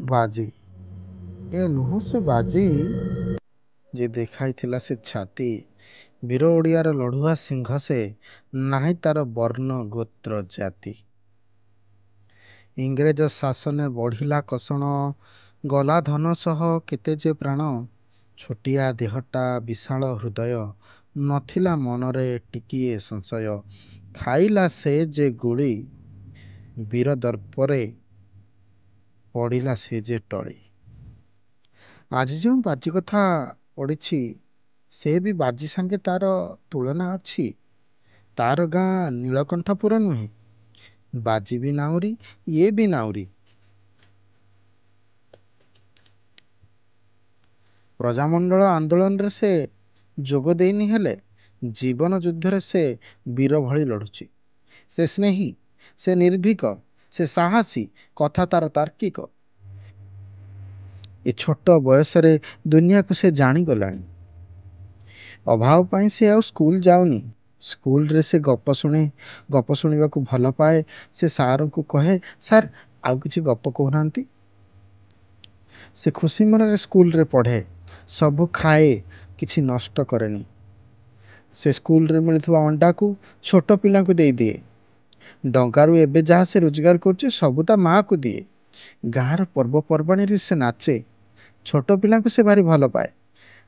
ବାଜି। ଏ ନୁହେଁ ସେ ବାଜି, ଯେ ଦେଖାଇଥିଲା ସେ ଛାତି। ବୀର ଓଡ଼ିଆର ଲଢ଼ୁଆ ସିଂହ ସେ, ନାହିଁ ତାର ବର୍ଣ୍ଣ ଗୋତ୍ର ଜାତି। ଇଂରେଜ ଶାସନେ ବଢ଼ିଲା କଷଣ, ଗଲା ଧନ ସହ କେତେ ଯେ ପ୍ରାଣ। ଛୋଟିଆ ଦେହଟା ବିଶାଳ ହୃଦୟ, ନଥିଲା ମନରେ ଟିକିଏ ସଂଶୟ। ଖାଇଲା ସେ ଯେ ଗୁଳି, ବୀର ଦର୍ପରେ ପଡ଼ିଲା ସେ ଯେ ଟଳି। ଆଜି ଯେଉଁ ବାଜି କଥା ପଡ଼ିଛି, ସେ ବି ବାଜି ସାଙ୍ଗେ ତାର ତୁଳନା ଅଛି? ତାର ଗାଁ ନୀଳକଣ୍ଠପୁର ନୁହେଁ? ବାଜି ବି ନାଉରୀ, ଇଏ ବି ନାଉରୀ। ପ୍ରଜାମଣ୍ଡଳ ଆନ୍ଦୋଳନରେ ସେ ଯୋଗ ଦେଇନି, ହେଲେ ଜୀବନ ଯୁଦ୍ଧରେ ସେ ବୀର ଭଳି ଲଢ଼ୁଛି। ସେ ସ୍ନେହୀ, ସେ ନିର୍ଭୀକ, ସେ ସାହସୀ, କଥା ତାର ତାର୍କିକ। ଏ ଛୋଟ ବୟସରେ ଦୁନିଆକୁ ସେ ଜାଣିଗଲାଣି। ଅଭାବ ପାଇଁ ସେ ଆଉ ସ୍କୁଲ ଯାଉନି। ସ୍କୁଲରେ ସେ ଗପ ଶୁଣେ, ଗପ ଶୁଣିବାକୁ ଭଲ ପାଏ। ସେ ସାରଙ୍କୁ କହେ, ସାର୍, ଆଉ କିଛି ଗପ କହୁନାହାନ୍ତି। ସେ ଖୁସି ମନରେ ସ୍କୁଲରେ ପଢ଼େ। ସବୁ ଖାଏ, କିଛି ନଷ୍ଟ କରେନି। ସେ ସ୍କୁଲରେ ମିଳୁଥିବା ଅଣ୍ଡାକୁ ଛୋଟ ପିଲାଙ୍କୁ ଦେଇଦିଏ। ଡଙ୍ଗାରୁ ଏବେ ଯାହା ସେ ରୋଜଗାର କରୁଛି, ସବୁ ତା ମାଆକୁ ଦିଏ। ଗାଁର ପର୍ବପର୍ବାଣୀରେ ସେ ନାଚେ। ଛୋଟ ପିଲାଙ୍କୁ ସେ ଭାରି ଭଲ ପାଏ।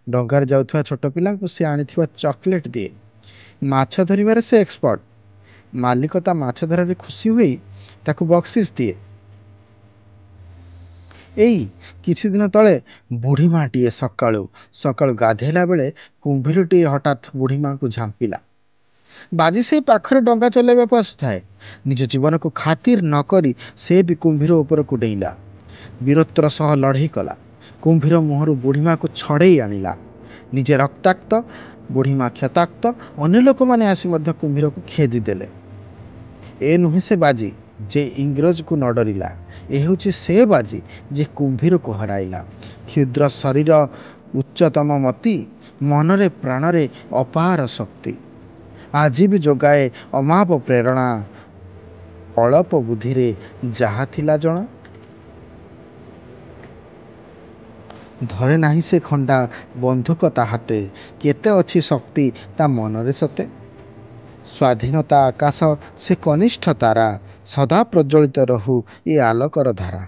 ଡଙ୍ଗାରେ ଯାଉଥିବା ଛୋଟ ପିଲାଙ୍କୁ ସେ ଆଣିଥିବା ଚକୋଲେଟ୍ ଦିଏ। ମାଛ ଧରିବାରେ ସେ ଏକ୍ସପର୍ଟ। ମାଲିକ ତା ମାଛ ଧରାରେ ଖୁସି ହୋଇ ତାକୁ ବକ୍ସିସ୍ ଦିଏ। ଏଇ କିଛିଦିନ ତଳେ ବୁଢ଼ୀମାଟିଏ ସକାଳୁ ସକାଳୁ ଗାଧେଇଲା ବେଳେ କୁମ୍ଭୀରଟିଏ ହଠାତ୍ ବୁଢ଼ୀମାଙ୍କୁ ଝାମ୍ପିଲା। ବାଜି ସେଇ ପାଖରେ ଡଙ୍ଗା ଚଲାଇବାକୁ ଆସୁଥାଏ। ନିଜ ଜୀବନକୁ ଖାତିର ନ କରି ସେ ବି କୁମ୍ଭୀର ଉପରକୁ ଡେଇଁଲା। ବୀରତ୍ୱର ସହ ଲଢ଼େଇ କଲା। କୁମ୍ଭୀର ମୁହଁରୁ ବୁଢ଼ୀମାକୁ ଛଡ଼େଇ ଆଣିଲା। ନିଜେ ରକ୍ତାକ୍ତ, ବୁଢ଼ୀମା କ୍ଷତାକ୍ତ। ଅନ୍ୟ ଲୋକମାନେ ଆସି ମଧ୍ୟ କୁମ୍ଭୀରକୁ ଖେଦିଦେଲେ। ଏ ନୁହେଁ ସେ ବାଜି, ଯେ ଇଂରେଜକୁ ନ ଡରିଲା। ଏ ହେଉଛି ସେ ବାଜି, ଯେ କୁମ୍ଭୀରକୁ ହରାଇଲା। କ୍ଷୁଦ୍ର ଶରୀର, ଉଚ୍ଚତମ ମତି, ମନରେ ପ୍ରାଣରେ ଅପାର ଶକ୍ତି। ଆଜି ବି ଯୋଗାଏ ଅମାପ ପ୍ରେରଣା, ଅଳପ ବୁଦ୍ଧିରେ ଯାହା ଥିଲା ଜଣା। ଧରେ ନାହିଁ ସେ ଖଣ୍ଡା ବନ୍ଧୁକ ତା ହାତେ, କେତେ ଅଛି ଶକ୍ତି ତା ମନରେ ସତେ। ସ୍ୱାଧୀନତା ଆକାଶ ସେ କନିଷ୍ଠ ତାରା, ସଦା ପ୍ରଜ୍ୱଳିତ ରହୁ ଏ ଆଲୋକର ଧାରା।